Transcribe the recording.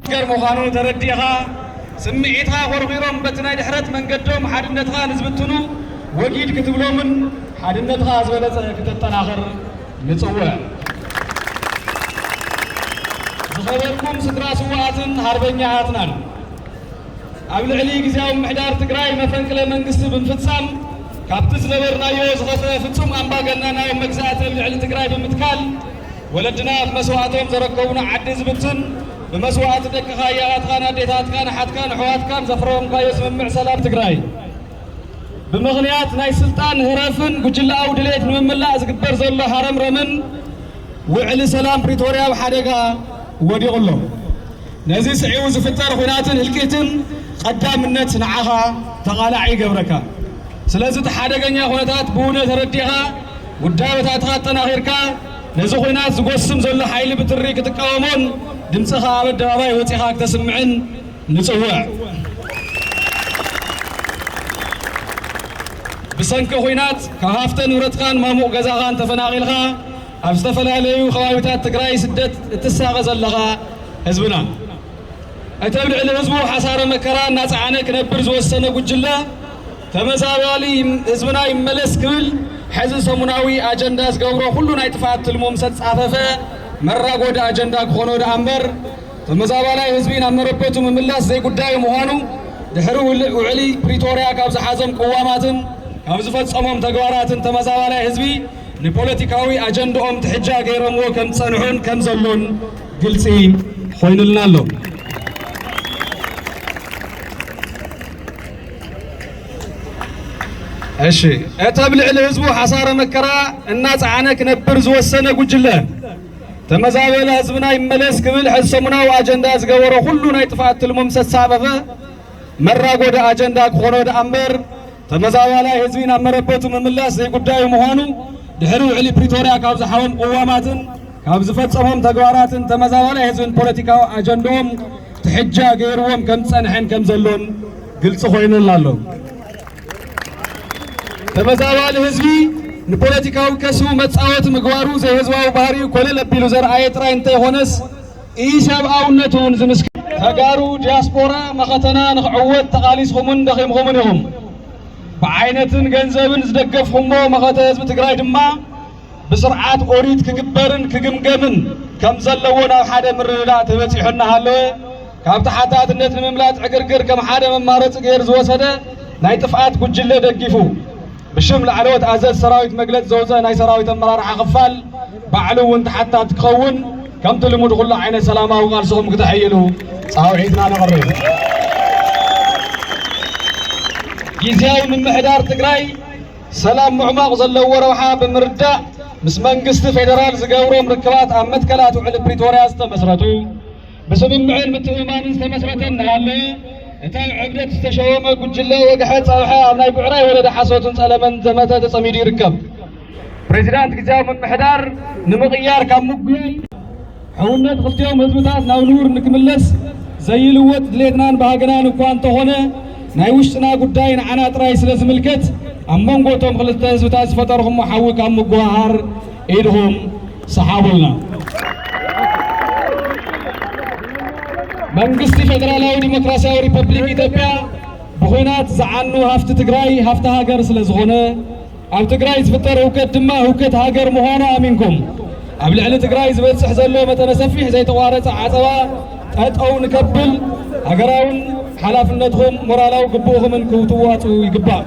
ገር ምዃኑ ተረዲእኻ፣ ስምዒትካ ኮርኺሮም በቲ ናይ ድሕረት መንገዶም ሓድነትካ ንዝብትኑ ወጊድ ክትብሎምን ሓድነትካ ዝበለጸ ክተጠናኽር ንጽውዕ። ዝኸበርኩም ስድራ ስውኣትን ሃርበኛታትናን፣ ኣብ ልዕሊ ግዝያዊ ምምሕዳር ትግራይ መፈንቅለ መንግስቲ ብምፍጻም፣ ካብቲ ዝነበርናዮ ዝኸፍአ ፍጹም ኣምባገነናዊ መግዛእቲ ኣብ ልዕሊ ትግራይ ብምትካል፣ ወለድና ብመስዋእቶም ዘረከቡና ዓዲ ዝብትን፣ ብመስዋእቲ ደቅኻ፣ ኣያታትካን ኣዴታትካን ኣሓትካን ኣሕዋትካን ዘፍረምካዮ ስምምዕ ሰላም ትግራይ፣ ብምኽንያት ናይ ስልጣን ህረፍን ጉጅለኣዊ ድሌት ንምምላእ ዝግበር ዘሎ ሃረምረምን ውዕሊ ሰላም ፕሪቶርያ ኣብ ሓደጋ ወዲቑ ኣሎ። ነዚ ስዒቡ ዝፍጠር ኹናትን ህልቂትን ቀዳምነት ንዓኻ ተቓላዒ ይገብረካ። ስለዚ እቲ ሓደገኛ ኩነታት ብውነ ተረዲእኻ፣ ውዳበታትኻ ኣጠናኺርካ፣ ነዚ ኹናት ዝጎስም ዘሎ ሓይሊ ብትሪ ክትቃወሞን ድምፅኻ ኣብ ኣደባባይ ወፂኻ ክተስምዕን ንፅውዕ። ብሰንኪ ኹናት ካብ ሃፍተ ንብረትካን ማሙቕ ገዛኻን ተፈናቒልካ ኣብ ዝተፈላለዩ ከባቢታት ትግራይ ስደት እትሳቐ ዘለኻ ህዝብና፣ እቲ ኣብ ልዕሊ ህዝቡ ሓሳረ መከራ እናጸዓነ ክነብር ዝወሰነ ጉጅለ፣ ተመዛባሊ ህዝብና ይመለስ ክብል ሕዚ ሰሙናዊ ኣጀንዳ ዝገብሮ ኩሉ ናይ ጥፍኣት ትልሙ ምስ ኣጻፈፈ መራጎዲ ኣጀንዳ ክኾኖ ደኣ እምበር፣ ተመዛባላይ ህዝቢ ናብ መረበቱ ምምላስ ዘይጉዳዩ ምዃኑ፣ ድሕሪ ውል-፣ ውዕሊ ፕሪቶርያ ካብ ዝሓዞም ቅዋማትን ካብ ዝፈጸሞም ተግባራትን ተመዛባላይ ህዝቢ ንፖለቲካዊ ኣጀንድኦም ትሕጃ ገይሮምዎ ከም ዝጸንሑን ከም ዘሎን ግልጺ ኮይኑልና ኣሎ። እሺ፣ እቲ ኣብ ልዕሊ ህዝቡ ሓሳረ መከራ እናጸዓነ ክነብር ዝወሰነ ጉጅለ፣ ተመዛበለ ህዝብና ይመለስ ክብል ሕዚ ሰሙናዊ ኣጀንዳ ዝገበሮ ኩሉ ናይ ጥፍኣት ትልሙ ምስ ኣሳፈፈ፣ መራጎዲ ኣጀንዳ ክኾኖ ደኣ እምበር፣ ተመዛባላይ ህዝቢ ናብ መረበቱ ምምላስ ዘይጉዳዩ ምዃኑ፣ ድሕሪ ውዕሊ ፕሪቶርያ ካብ ዝሓቦም ቅዋማትን ካብ ዝፈጸሞም ተግባራትን ተመዛባላይ ህዝብን ፖለቲካዊ ኣጀንድኦም ትሕጃ ገይርዎም ከም ዝጸንሐን ከም ዘሎን ግልጺ ኮይኑልና ኣሎ። ተመዛባሊ ህዝቢ ንፖለቲካዊ ከስቡ መጻወቲ ምግባሩ ዘይህዝባዊ ባህሪኡ ኮለል ኣቢሉ ዘርኣየ ጥራይ እንተይኮነስ፣ ኢሰብኣውነቱ እውን ዝምስክር። ተጋሩ ዲያስፖራ መኸተና ንኽዕወት ተቓሊስኹምን ደኺምኹምን ኢኹም። ብዓይነትን ገንዘብን ዝደገፍኹሞ መኸተ ህዝቢ ትግራይ ድማ ብስርዓት ኦሪት ክግበርን ክግምገምን ከም ዘለዎ ናብ ሓደ ምርድዳእ ተበጺሑ እናሃለወ፣ ካብ ተሓታትነት ንምምላጥ ዕግርግር ከም ሓደ መማረፂ ገይሩ ዝወሰደ ናይ ጥፍኣት ጉጅለ ደጊፉ፣ ብሽም ላዕለዎት ኣዘዝ ሰራዊት መግለፂ ዘውፀ ናይ ሰራዊት ኣመራርሓ ክፋል ባዕሉ እውን ተሓታቲ ክኸውን፣ ከምቲ ልሙድ ኩሉ ዓይነት ሰላማዊ ቃልስኹም ክተሐይሉ ፃውዒትና ነቕርብ። ግዝያዊ ምምሕዳር ትግራይ ሰላም ምዕሟቕ ዘለዎ ረብሓ ብምርዳእ፣ ምስ መንግስቲ ፌደራል ዝገብሮም ርክባት ኣብ መትከላት ውዕሊ ፕሪቶርያ ዝተመስረቱ፣ ብስምምዕን ምትእምማንን ዝተመስረተ እናሃለወ፣ እቲ ኣብ ዕብደት ዝተሸወመ ጉጅለ ወግሐ ጸብሐ ኣብ ናይ ብዕራይ ወለደ ሓሶትን ጸለመን ዘመተ ተጸሚዱ ይርከብ። ፕሬዚዳንት ግዝያዊ ምምሕዳር ንምቕያር ካብ ምጉያይ፣ ሕውነት ክልቲኦም ህዝብታት ናብ ንቡር ንክምለስ ዘይልወጥ ድሌትናን ባህግናን እኳ እንተኾነ፣ ናይ ውሽጥና ጉዳይ ንዓና ጥራይ ስለ ዝምልከት፣ ኣብ መንጎ እቶም ክልተ ህዝብታት ዝፈጠርኹሞ ሓዊ ካብ ምጉሃሃር ኢድኹም ሰሓቡልና። መንግስቲ ፌደራላዊ ዲሞክራሲያዊ ሪፐብሊክ ኢትዮጵያ ብኹናት ዝዓኑ ሃፍቲ ትግራይ ሃፍቲ ሃገር ስለ ዝኾነ፣ ኣብ ትግራይ ዝፍጠር ህውከት ድማ ህውከት ሃገር ምዃኑ ኣሚንኩም፣ ኣብ ልዕሊ ትግራይ ዝበፅሕ ዘሎ መጠነ ሰፊሕ ዘይተቋረፀ ዓፀባ ጠጠው ንከብል ሃገራውን ሓላፍነትኹም ሞራላዊ ግቡእኹምን ክትዋፅኡ ይግባእ።